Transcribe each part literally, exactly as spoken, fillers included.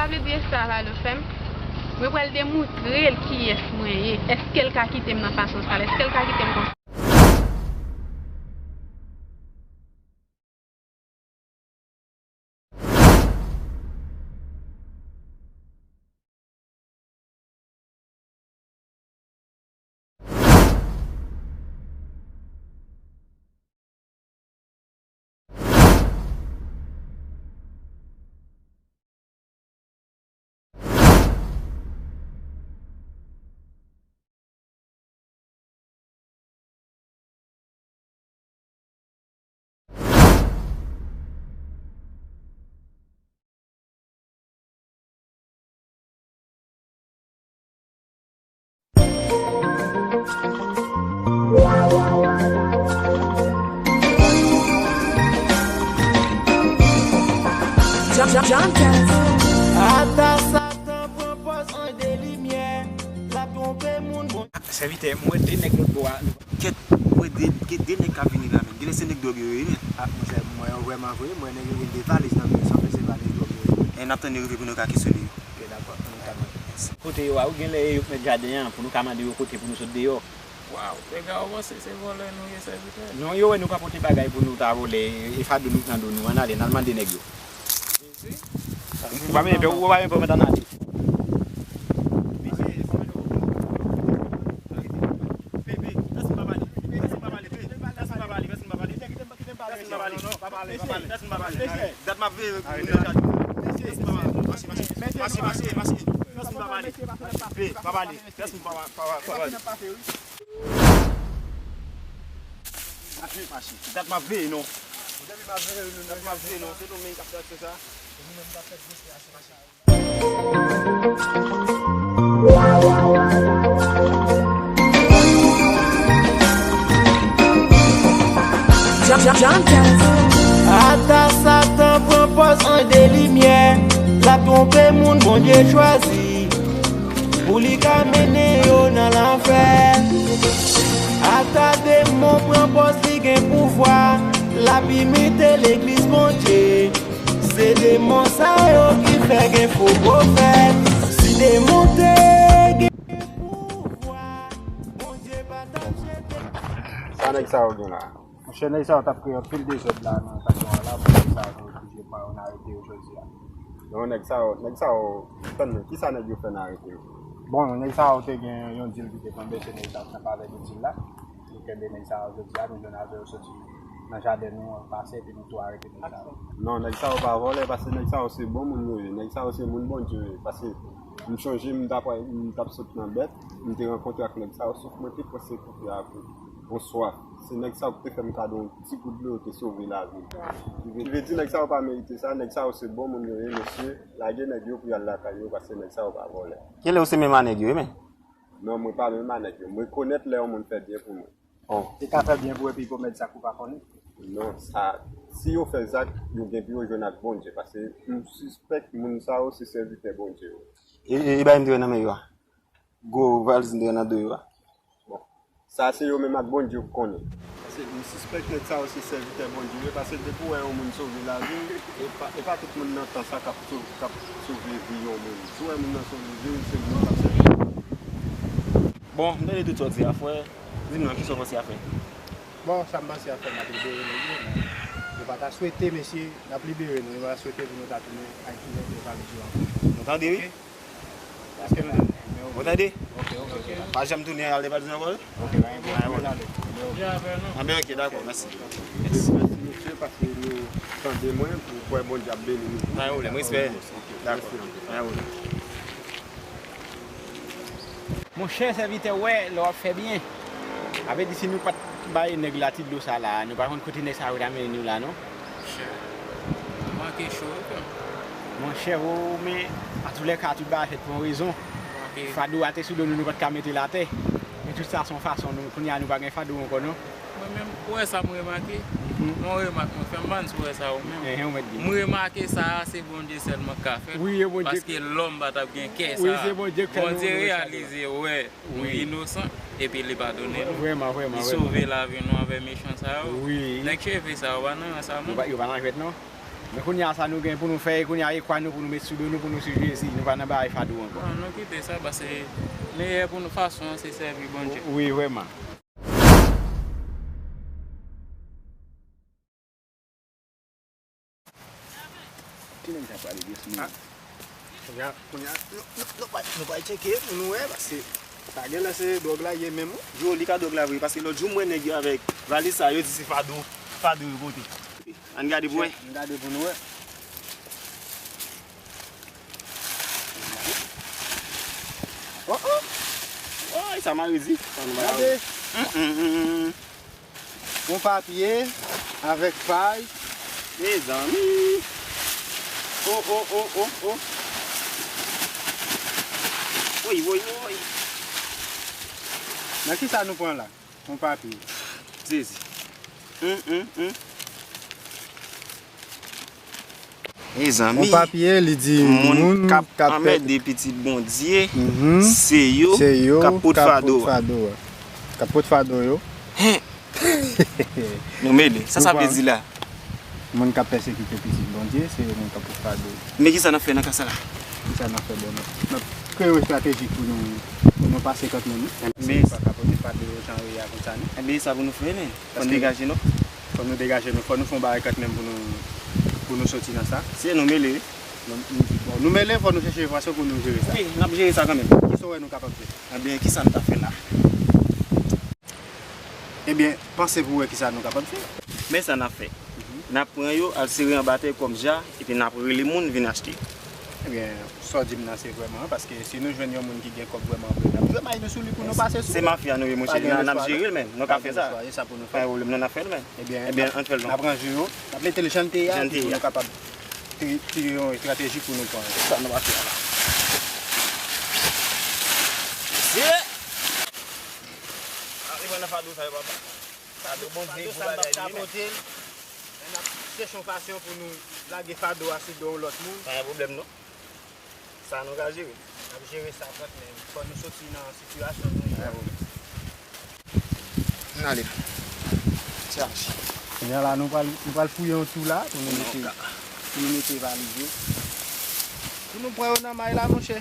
Sa vle di esklavaj yo fè m? Mwen pral demontre l kiyès mwen ye. Èske l ka kite m nan fason sa l? Èske l ka kite m konsa? Ata Satan pran pòz anj de limyè, l ap twonpe moun, bon. Sèvitè, mwen de nèg lòt bò a. Kèt, mwen de, gen de nèg k ap vini la, men. Genlè se nèg dwòg yo ye, men. A, monchè, mwen vrèman vre, mwen nèg yo gen de valiz nan men yo, sanble se valiz dwòg yo ye. E n ap tann yo rive pou nou ka kesyone yo. Ok, dakò, nou ka mande. Kote yo a, ou genlè e yo k mèt jaden an, pou nou ka mande yo kote pou nou sot deyò. Waw, dega, ou panse se vòlè nou ye, sèvitè? Non, yo wè nou pa pote bagay pou nou ta vòlè, e fado nou k nan do nou. Ann ale, n al mande nèg yo. Ou pa menm pè, ou pa menm pè, ou mèt ann ale. Dat m ap veye. Mache, mache, mache, mache. Mache, mache, mache. Pèsonn pa pale. Pèsonn pa, pa, pa, pa pale. Mache, mache. Dat m ap veye nou. Dat m ap veye nou. Se nou menm k ap fè aksyon sa. Ata Satan pran pòz anj de limyè, l ap twonpe moun Bondye chwazi, pou li ka mennen yo nan lanfè. Ata demon pran pòz li gen pouvwa, l ap imite legliz Bondye. Se demon sa yo ki fè gen fo pwofèt. Si demon te gen pouvwa, Bondye pa t ap jete. Sa nèg sa yo gen la? Monchè, nèg sa yo t ap kreye anpil dezòd la nan kanton an la, pou nèg sa yo toujou pran yo nan arete yo jodi a. Bon, nèg sa yo, nèg sa yo, tann men, kisa nèg yo fè nan arete yo? Bon, nèg sa yo te gen yon dil ki te tonbe, se nèg sa yo t nan palè de dil la. Nou kenbe nèg sa yo jodi a, nou jwenn avè yo soti nan jaden nou an pase, epi nou tou arete nèg sa yo. Non, nèg sa yo pa vòlè, paske nèg sa yo se bon moun yo ye. Nèg sa yo se moun Bondye yo ye. Paske m chonje m t ap, m t ap sot nan bèt, m te rankontre ak nèg sa yo, sof mwen te pran se kote a pou yon swaf. Se nèg sa yo ki te fè m kado yon ti gout dlo, yo te sove lavi m. Ki vle, ki vle di nèg sa yo pa merite sa, nèg sa yo se bon moun yo ye, mesye, lage nèg yo pou y al lakay yo, paske nèg sa yo pa vòlè. Genlè ou se menm a nèg yo wi, men. Non, mwen pa menm a nèg yo. Mwen rekonèt lè yon moun fè byen pou mwen. Oh. Li ka fè byen pou epi komèt zak ou pa konnen. Non, sa, si yo fè zak, yo gen pou yo jwenn ak Bondye, paske m sispèk moun sa yo se sèvitè Bondye yo. E, e, e bagay m te wè nan men yo a? Gwo valiz m te wè nan do yo a? Bon, sa se yo menm ak Bondye yo k konnen. Paske m sispèk nèg sa yo se sèvitè Bondye yo, paske depi w wè yon moun sove lavi w, e pa, e pa tout moun nan tan sa k ap sove, k ap sove vi yon moun. Si w wè moun nan sove vi w, se moun k ap sèvi. Bon, m tande tout sa w di a, frè. Di m non, kisa w panse a fè? Bon, sa m panse a fè, n ap libere nèg yo, men nou pa ta swete, mesye, n ap libere nou, nou pa ta swete pou nou ta tounen ak kilè de valiz yo ankò. Nou tande, wi. Èske nou tande? Ou tande? Ok, ok, ok. Pa janm tounen al de valiz ankò, wi. Ok, pa gen pwoblèm, mwen ale. Anben, ok, dakò, mèsi. Mèsi. Mèsi, mesye, paske nou tande mwen, pou kwè Bondye ap beni nou. Pa gen pwoblèm, respè. Ok, dakò. Mèsi anpil. Pa gen pwoblèm. Monchè, sèvitè, w wè, lè w ap fè byen. Sa vle di, si nou pa t bay nèg la ti dlo sa la, nou pa konn kote nèg sa yo ta mennen nou la, non. Monchè, manke cho wi, frè m. Monchè, o, men, antoulèka, tout bagay fèt pou yon rezon. Fado a te sou do nou, nou pa t ka mete l atè. Men tout sa se yon fason, nou, kounye a, nou pa gen fado ankò, non. Mwen menm, ou wè sa m remake? Mhm. Yon remak mwen fè, m pa konn si w wè sa ou menm. Enhen, ou mèt di. M remake sa a, se Bondye sèlman k ka fè l. Wi, e Bondye. Paske lòm pa t ap gen kè sa a. Wi, se Bondye k fè nou reyalize, wè, nou inosan, epi li padone nou. Vrèman, vrèman, vrèman. Li sove lavi nou anvè mechan sa yo. Wi. Nèg cheve sa yo pa nan rans a moun. Yo pa, yo pa nan jwèt, non. Men kounye a sa nou gen pou nou fè, e kounye a e kwa nou pou nou met sou do nou, pou nou swiv Jezi. Nou pa nan bagay fado ankò. Bon, nou kite sa, paske meyè pou nou fason an se sèvi Bondye. Wi, vrèman. Ti nèg sa pale dous, men. Ah. Kounye a, kounye a, nou, nou, nou pral, nou pral tcheke pou nou wè, paske pa gen lè se dwòg la ye menm, wi. Yo, li ka dwòg la vre, paske lòt jou m wè nèg yo avèk valiz sa, yo di se fado, fado yo pote. Ann gade pou wè. Ann gade pou nou wè. Oh, oh. Woy, sa mare di. Gade. Mm, mm, mm, mm. Yon papye avèk pay. Mezanmi. Oh, oh, oh, oh, oh. Woy, woy, woy. Nan ki sa nou pran la? Yon papye. Jezi. Hum, hum, hum. Mezanmi, yon papye, li di moun k ap anmède pitit Bondye, mhm, se yo k ap pot fado a. K ap pot fado yo. Hen. Nou mele. Sa sa vle di la? Moun k ap pèsekite pitit Bondye, se yo moun k ap pot fado. Men kisa n ap fè nan ka sa la? Kisa n ap fè? Bon, n ap, n ap kreye yon estrateji pou nou, pou nou pase kant menm, wi. Men se pa ka pote fado yo jan yo ye a konsa, non. Enben, sa pou nou fè, men. Fò n degaje nou. Fò nou degaje nou, fò nou fè yon bagay kant menm pou nou, pou nou soti nan sa. Se nou mele, wi. Nou, nou, bon, nou mele, fò nou chèche fason pou nou jere sa. Wi, n ap jere sa kanmenm. Kisa w wè nou kapab fè? Enben, kisa n ta fè la? Ebyen, panse pou wè kisa nou kapab fè. Men sa n ap fè. Mhm. N ap pran yo, al sere anba tè kòm ja, epi n ap rele moun vin achte. Ebyen, sa w di m nan se vrèman, paske si nou jwenn yon moun ki gen kòb vrèman vre, n ap jwe may nou sou li pou nou pase sou li. Se mafya nou ye, monchè. Pa gen lespwa, non. N ap jere l menm. Nou ka fè sa. Pa gen lespwa, e sa pou nou fè. Pa gen pwoblèm, non, n ap fè l menm. Ebyen, ebyen, ann fè l non. N ap ranje yo, n ap mete l jan l te ye a, epi pou nou kapab tire, tire yon estrateji pou nou pran yo. Sa nou va fè a la. Mesye! Ann rive nan fado sa yo, papa. Fado Bondye, gwo bagay li ye, men. Fado sa n p ap ka pote l. Men n ap chèche yon fason pou nou lage fado a sou do yon lòt moun. Pa gen pwoblèm, non. Sa nou ka jere. N ap jere sa kant menm. Fò nou soti nan sitiyasyon nou ye a. Pa gen pwoblèm. Ann ale. Chache. Kounye a la, nou pral, nou pral fouye yon twou la pou nou mete, pou nou mete valiz yo. Pou nou pran yo nan may la, monchè.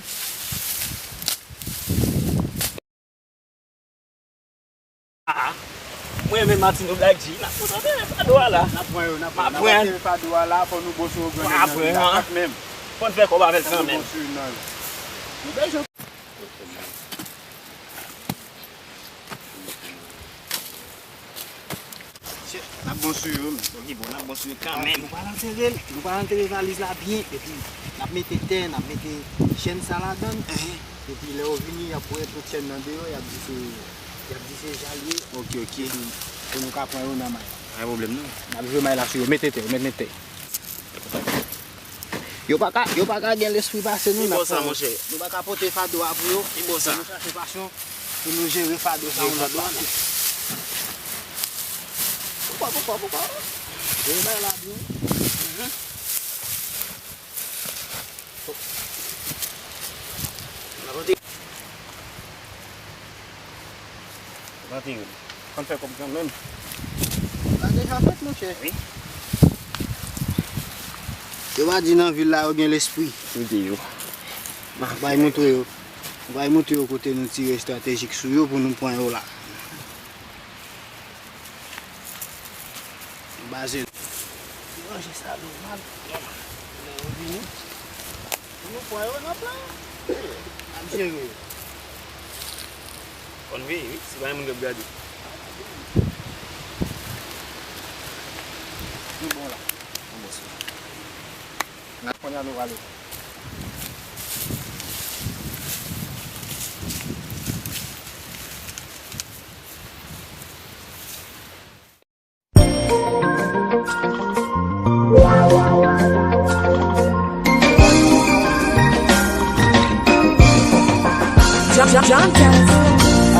Ah, mwen renmen Martino Black G. N ap konsantre fado a la. N ap pran yo, n ap pran yo. N ap pase fado a la, fò nou bon sou yo, grann nèg nan vil la, kant menm. Fò n fè kòb avè l kanmenm. Fò nou bon sou yo nan yo. Nou bezwen. Shit, n ap bon sou yo, men. Ok, bon, n ap bon sou yo kanmenm. Nou pral antere l, nou pral antere valiz la byen, epi n ap mete tè, n ap mete chèn sa ladan l. Epi lè yo vini, y ap wè tout chèn nan deyò, y ap di se, y ap di se ja l ye. Ok, ok. Epi pou nou ka pran yo nan may la. Pa gen pwoblèm, non. N ap jwe may la sou yo. Mete tè, met, met tè. Yo pa ka, yo pa ka gen lespri pase nou, n ap fè, monchè. Nou pa ka pote fado a pou yo. Ki bò sa? Nou chache fason pou nou jere fado sa yon lòt bò. Poukwa, poukwa, poukwa? Jere bay la byen. Mhm. N ap antre. Antre, wi. Fò n fè kòb kanmenm. Sa deja fèt, monchè. Wi. Yo pa di nan vil la yo gen lespri. Koute yo. Bay montre yo. Bay montre yo kote nou tire estratejik sou yo pou nou pran yo la. Baze. Ranje sa nòmal. Lè yo vini, pou nou pran yo nan plan. N ap jere yo. Fò n veye, wi, si pa gen moun k ap gade. Nou bon la. Nou bon, sou. N ap kounye a nou prale.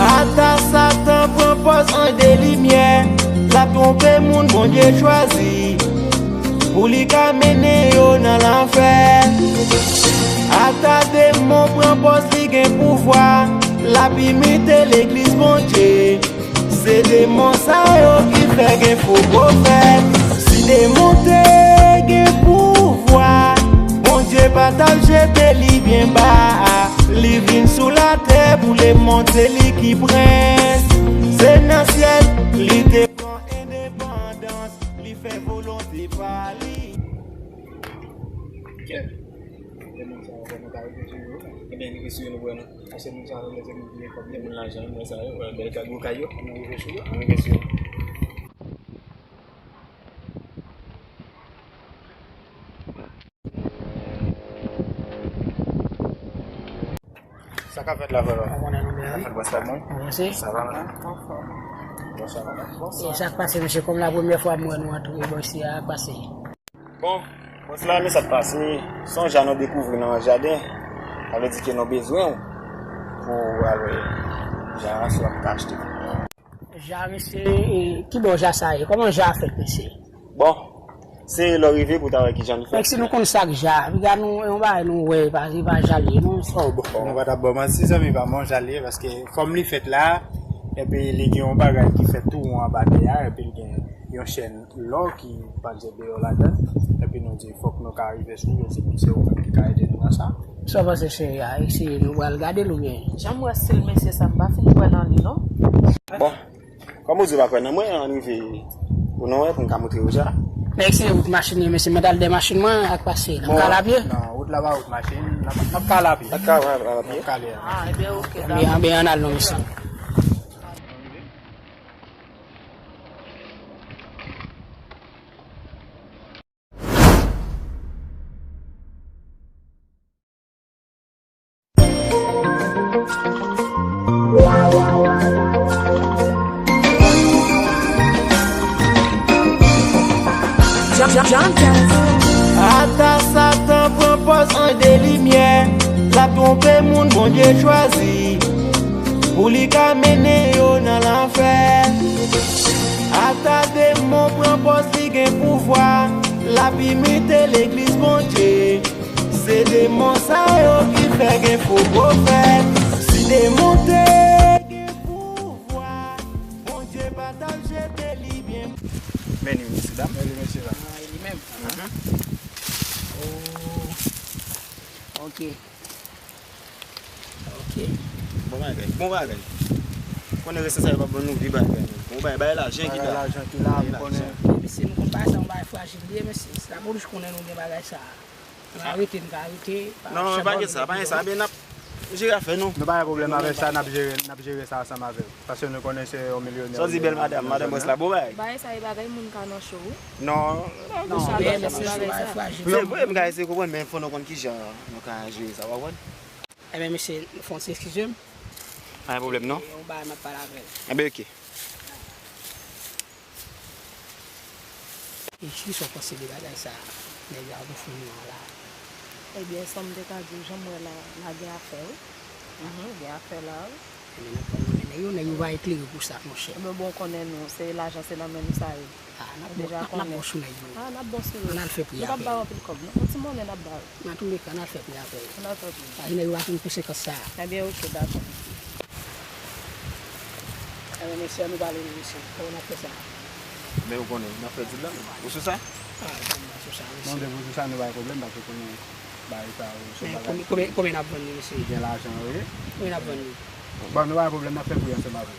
Ata Satan pran pòz anj de limyè, l ap twonpe moun Bondye chwazi, pou li ka mennen yo nan lanfè. Ata demon pran pòz li gen pouvwa, l ap imite legliz Bondye. Se demon sa yo ki fè gen fo pwofèt. Si demon te gen pou Se li ki prens, se nan syèl li te pran endepandans, li fè volonte pa li. Kè. E moun sa yo, nou ka rive sou yo. Ebyen, rive sou yo, nou wè nou. Paske moun sa yo, se moun ki gen kòb, gen moun lajan, moun sa yo, wè, bèl kay, gwo kay yo. Nou rive sou yo. Nou rive sou yo. Sa k ap fèt la, frè? Ou konnen nou menm, wi. Sa fèt, bòs la, bon? Avanse. Sa va, man? Bonswa, madanm. Bonswa. E sa k pase, mesye? Kòm la premyè fwa m wè nou antre bò isi a, sa k pase? Bon, bòs la, men sa k pase, se yon ja nou dekouvri nan jaden. Sa vle di ke nou bezwen w pou al wè ja a, si w ap ka achte. Ja, mesye, e, ki bò ja sa ye? Kòman ja a fèt, mesye? Bon, se lè w rive pou w ta wè kijan li fèt. Mèsi, nou konn sa k ja. Piga nou, yon bagay nou wè, pa, se pa ja l ye, non. Oh, bon, bon, nou pa t ap ba w manti, zanmi pa m, yon ja l ye, paske fòm li fèt la, epi li gen yon bagay ki fèt tou won anba tè a, epi l gen yon chèn lò ki pa djè deyò ladan, epi nou di fòk nou ka rive sou yo, se pou se ou menm ki ka ede nou nan sa. Sa w panse, cheri a? Eseye, nou pral gade l oubyen? Jan m wè stil mesye sa, m pa fin kwè nan li, non. Bon, kòm ou di w pa kwè nan mwen, ann rive pou nou wè, pou n ka montre w ja. Mèsi, wout machin, mesye, mwen t al dèyè machin mwen ak pase. N ap kale a pye? Non, wout la pa wout machin, n ap, n ap kale a pye. N ap kale a pye? N ap kale a pye. Ah, ebyen, oke, dakò. Ebyen, ebyen, ann al non, mesye. Ata Satan pran pòz anj de limyè, l ap twonpe moun Bondye chwazi pou li ka mennen yo nan lanfè. Ata demon pran pòz li gen pouvwa, l ap imite legliz Bondye. Se demon sa yo ki fè gen fo pwofèt. Si demon te gen pouvwa, Bondye pa t ap jete li byen. Men li, mesye dam. Men li, mesye dam. Ah, e li menm. Mhm. Oh. Ok. Ok. Bon bagay, bon bagay. Konnen reste sa yo pa ban nou vye bagay. Bon bagay, bagay lajan ki la. Bagay lajan ki la, m konnen. Mesye, nou konn bagay sa, yon bagay frajil li ye, mesye. Lapolis konnen nou gen bagay sa. Nou arete, nou ka arete. Non, pa gen sa, pa gen sa. Men n ap jere afè nou. Nou pa gen pwoblèm avèk sa, n ap jere, n ap jere sa ansanm avè w. Paske nou konnen se yon milyonè. Sa w di bèl madanm, madanm bòs la, bon bagay. Bagay sa e bagay moun ka nan cho, wi. Non, non, non, non, bagay sa. Se vre, m ka eseye konprann, men fò nou konn kijan nou ka jere sa, w konprann? Ebyen, mesye, fò n ti eskize m. Pa gen pwoblèm, non. E yon bagay m ap pale avè l. Ebyen, ok. E kisa w panse de bagay sa a? Nèg la ap ofri nou an la. Ebyen, sa m te ka di w, jan m wè la, la gen afè, wi. Mhm, gen afè la, wi. Ebyen, n ap pran nan men nèg yo, nèg yo va eklere pou sa, monchè. Ebyen, bon, w konnen nou, se lajan, se nan men nou sa ye. Ah, n ap bò, n ap, n ap bò sou nèg yo. Ah, n ap bò sou yo. Ann al fè pri avè yo. Nou p ap ba yo anpil kòb, non. Yon ti monnen n ap ba yo. Nan tou le ka, n al fè pri avè yo. N al fè pri. Paske nèg yo pa konn konsekans sa. Ebyen, ok, dakò. Ebyen, mesye, ann nou pale, mesye. Kòman n ap fè sa? Men ou konnen, n ap fè dil la. Ou sou sa? Ah, bon, m pa sou sa, mesye. Non, depi w sou sa, nou pa gen pwoblèm, paske konnen bagay sa yo, se yon bagay ki, konbyen, konbyen n ap vann li, mesye? Ki gen lajan yo ye. Konbyen n ap vann li? Bon, nou pa gen pwoblèm, n ap fè pri ansanm avè w.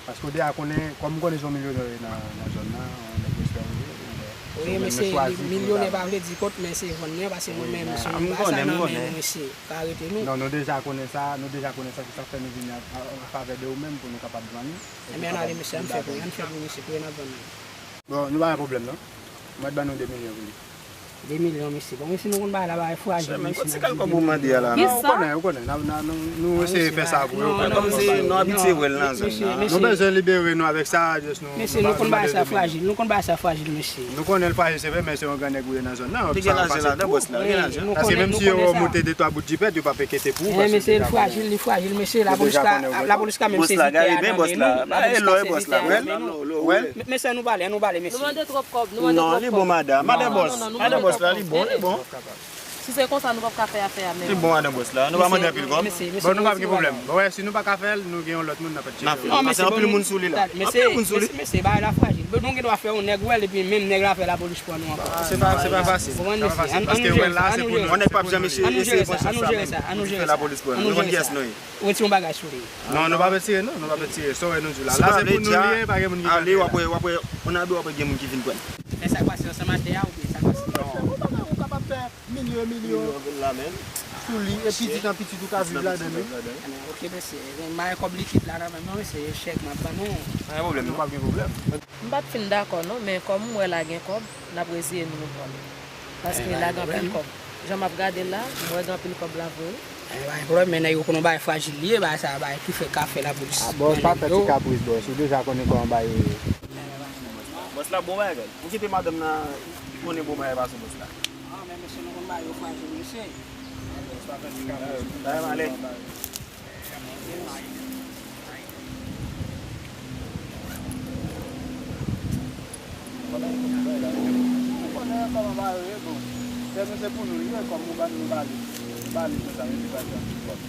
Paske w deja konnen, kòm m konnen se yon milyonè w ye nan, nan zòn nan, yon nèg respè w ye, ou wè. Wi, mesye, milyonè pa vle di kòb, men se vann li an, paske mwen menm, se yon bagay sa nan men nou, mesye. Pa arete nou. Non, nou deja konnen sa, nou deja konnen sa, se sa k fè nou vini a, a, an favè de ou menm pou nou kapab vann li. Ebyen, ann ale, mesye, ann fè pri, ann fè pri, mesye, kote n ap vann li. Bon, nou pa gen pwoblèm, non. Mwen ban nou de milyon pou li. De milyon, mesye. Bon, mesye, nou konn bagay la, bagay frajil, mesye. Kòb ou mande a la? Non, ou konnen, ou konnen. Nou eseye fè sa pou yo. Kòmsi nou abitye wè l nan zòn nan. Nou bezwen libere nou avèk sa, just nou. Mesye, nou konn bagay sa frajil, nou konn bagay sa frajil, mesye. Nou konnen l frajil, se vre, men se yon gran nèg ou ye nan zòn nan. Li gen lajan ladan, bòs la, li gen lajan. Paske menm si yo monte de twa bout jipèt, yo p ap enkete pou ou, paske mesye, li frajil, li frajil, mesye. Lapolis ka, lapolis ka menm sezi tè a nan men nou. Lapolis ka sezi tè a nan men nou. Mesye, nou pale, nou pale, mesye. Nou mande twòp kòb, nou mande twòp kòb. Non, li bon, madanm. Madanm bòs, madanm bòs la, li bon, li bon. Si se konsa, nou p ap ka fè afè a menm. Li bon, madan bòs la, nou pa mande anpil kòb. Bon, nou p ap gen pwoblèm. Bon, wè, si nou pa ka fè l, nou gen yon lòt moun n ap tcheke. N ap fè l. Paske anpil moun sou li la. Anpil moun sou li. Mesye, bagay la frajil. Bon, nou gen dwa fè yon nèg wè l, epi menm nèg la fè lapolis pran nou ankò. Se pa, se pa fasil. Ou konprann, mesye? Paske wè la, se pou nou. Yon nèg p ap janm eseye prann chans sa pou li fè lapolis pran nou. Nou konn kiyès nou ye. Retire yon bagay sou li. Non, nou p ap retire, non, nou p ap retire. Sa w wè nou di w la. La, se pou nou li ye, pa gen moun ki ale, w ap wè, w ap wè, on a dou, w ap wè gen moun ki vin pran. Men sa k pase ansanm atè a, oubyen sa k pase? Non. Ou pa ka, ou kapab fè milyon e milyon sou li, e pitit an pitit ou ka viv ladan li. Ebyen, oke, mesye. Ebyen, m pa gen kòb likid la nan men m, non, mesye, se chèk m ap ban nou. Pa gen pwoblèm, non. Pa gen pwoblèm. M pa t fin dakò, non, men kòm m wè la gen kòb, n ap reziye nou, nou pran li. Paske la gen anpil kòb. Jan m ap gade l la, m wè gen anpil kòb la vre wi. Eh, pa gen pwoblèm, men nèg yo konnen bagay frajil li ye, bagay sa, bagay ki fè ka fè lapolis. Ah, bòs, pa fè ti kapris, bòs. Ou deja konnen kòman bagay yo ye. Bòs la bon bagay. Ou kite madanm nan, li konnen bon bagay pase bòs la. Ah, men mesye, nou konn bagay yo frajil, mesye. Bòs, pa fè ti kapris. Bagay malè. Ou konnen kòman bagay yo ye, bon. Kè nou se pou nou li ye, kòm nou ba, nou ba li. Nou ba li konsa, men li pa janm di kòb.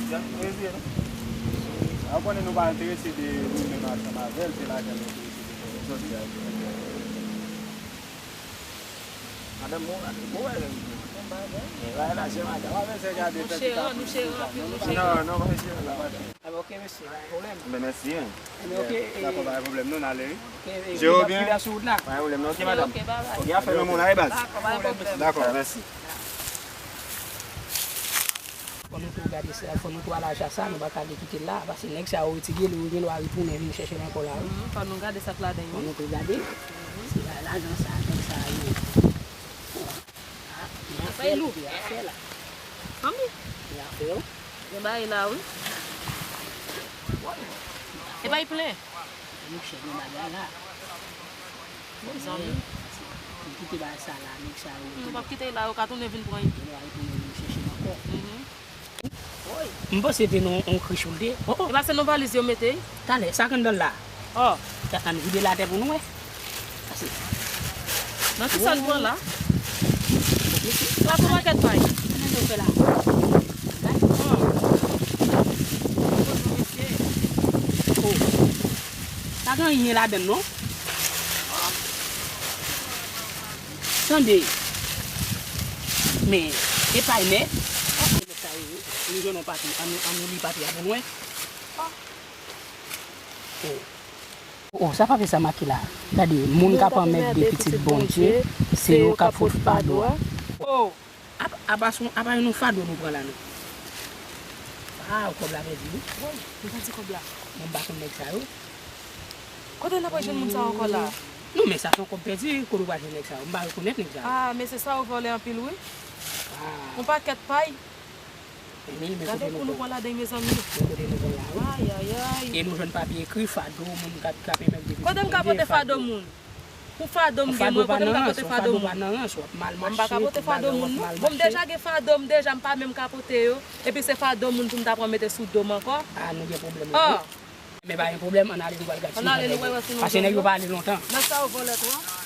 Jan nou reziye nou. A, ou konnen nou pa enterese de nou menm ansanm avè l, se lajan nou enterese de fè. Sòti a. Madanm, bon, bon bagay. Bon bagay. Bagay la, se madanm. Pa bezwen gade fè ti kapris konsa. Non, non, pa fè cheri la, pa cheri. Ebyen, oke, mesye, pa gen pwoblèm. Ebyen, mèsi, hein. Ebyen, oke, dakò, pa gen pwoblèm, non, n ale, wi. Oke, e, Jewovyen. Kidnap sou wout la. Pa gen pwoblèm, non, oke, madanm. Oke, bye bye. Oke, afè nou, moun la, e baz. Dakò, pa gen pwoblèm. Dakò, mèsi. Fò nou tou gade sa, fò nou tou al acha sa, nou pa ka de kite l la, paske nèg sa yo retire l, yo gen dwa retounen vin chèche l ankò la, wi. Mhm, fò nou gade sa k ladan yo. Fò nou tou gade. Mhm. Se la, lajan sa, nèg sa yo. Ah, afè yo, afè la. Fanmi. Afè yo. Gen bagay la, wi. E bay plen. Mouche, gen bagay la. Mezanmi. Li kite bagay sa la, nèg sa yo. Nou p ap kite l la, yo ka tounen vin pran li. Yo ka tounen vin chèche l ankò. Mhm. M panse te nan yon krich ou l te. Oh, oh. E pa se nan valiz yo mete l? Talè, sa k anndan l la? Oh. Gad, ann vide l atè pou nou wè. Pase. Nan ki sa l pran la? Oh. La pou pakèt pay. Kòman yo fè la? Gad. Oh. Bonjou, mesye. Oh. Pa gen anyen ladan l, non. Tande. Men, e pay nèt. Sa yo, nou jwenn yon papye. Ann, ann li papye a pou nou wè. Oh. Oh, sa papye sa make la. Gade, moun k ap anmède pitit Bondye, se yo k ap fout fado a. Oh. Apa, apa se yon, apa yon fado nou pran la, non? Ah, kòb la pèdi, wi. Woy, m pèdi kòb la. Mwen m pa konn nèg sa yo. Kote n ap al jwenn moun sa yo ankò la? Non, men sa se yon kòb pèdi, kote w pral jwenn nèg sa yo? M pa rekonèt nèg sa yo. Ah, mesye sa yo vòlè anpil, wi. Ah. Yon pakèt pay. Gade yon kou nou pran ladan, mezanmi. Men kote nou pran la, wi. Ay, ay, ay. E nou jwenn papye ekri, fado, moun k ap, k ap anmède pitit Bondye. Kote m ka pote fado moun? Pou fado m gen mwen, kote m ka pote fado moun? Mwen m pa ka pote fado moun, non. Bon, m deja gen fado m, deja m pa menm ka pote yo. Epi se fado moun pou m ta pran mete sou do m ankò. Ah, nou gen pwoblèm la, wi. Men pa gen pwoblèm, ann ale nou pral gad si nou jwenn nèg yo. Paske nèg yo pa ale lontan. Nèg sa yo vòlè twòp.